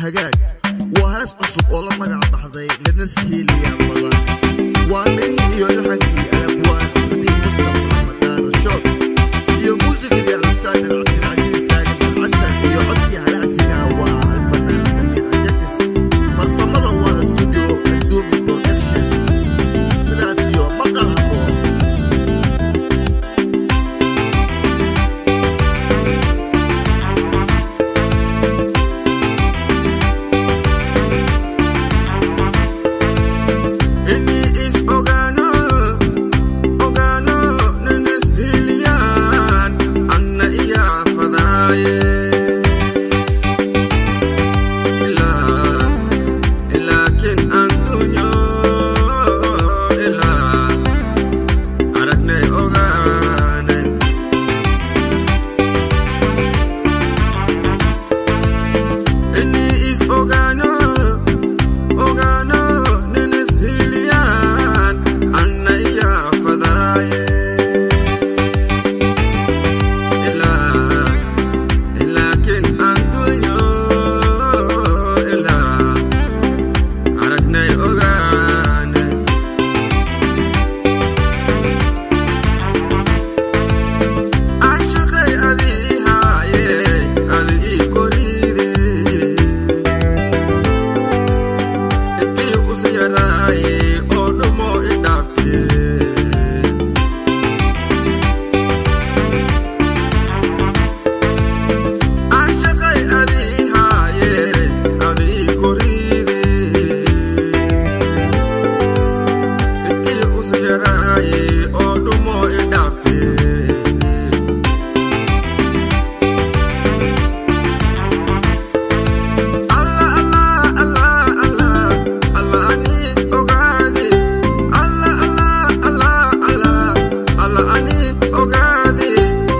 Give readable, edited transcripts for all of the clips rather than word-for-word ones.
Hagaag waa hees cusub oo la magac baxday Nin Is Hiiliya Badan. Waa mirihii iyo laxankii Alabwaan Xudiin Mustafa Madaarashood iyo muusigii Alustaad Cabdilcasiis Saalim Alcasan iyo codkii halaasiga waa Alfanaan Samiir Ajatis. Farsamada waa Studio Adduumi Production. Sidaas iyo maqal haboon. Ini is ogaano, ogaano, nin is hiiliyaan, anna iyaa fadaaye. Ilaa, laakiin adduunyo, ilaa, aragnay ogaane. Ini is ogaano, ogaano, nin is hiiliyaan, anna iyaa fadaaye. Ilaa, laakiin adduunyo, ilaa, aragnay ogaane. Caashaqay adii haaye, adii koriide. Intii us yaraaye oo dhumo i dhaaftee. Caashaqay adii haaye, adii koriide. Intii us yaraaye oo dhumo i dhaaftee. Allah Allah Allah Allah Allah ani ogaade. Allah Allah Allah Allah Allah ani ogaade.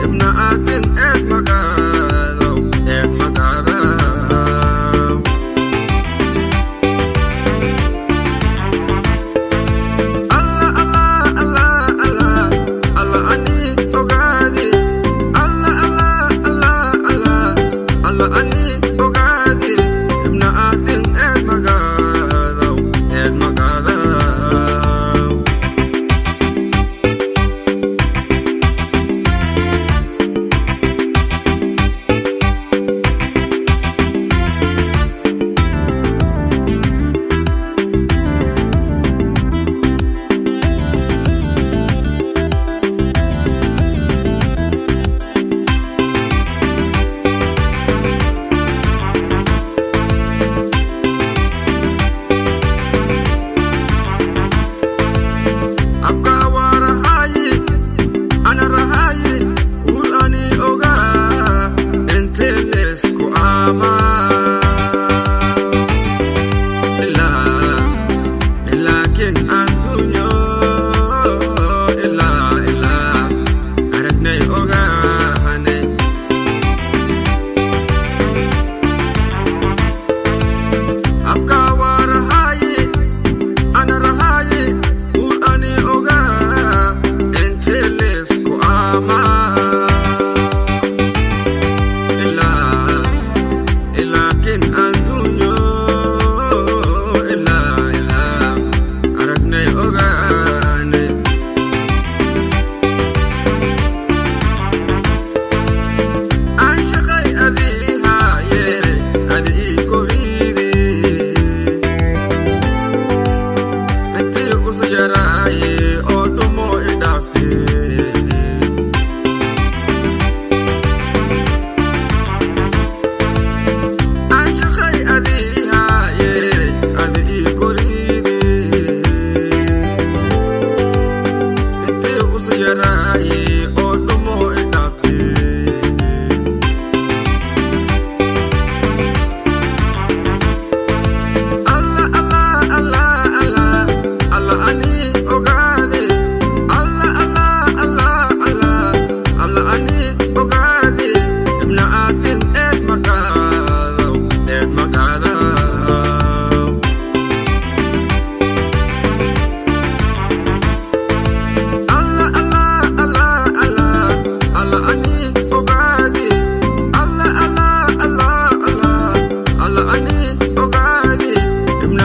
Ibna aadin eed magaado, eed magaado. Allah Allah Allah Allah Allah ani ogaade. Allah Allah Allah Allah Allah ani ogaade. Ibna aadin eed magaado, eed magaado.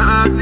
Aad.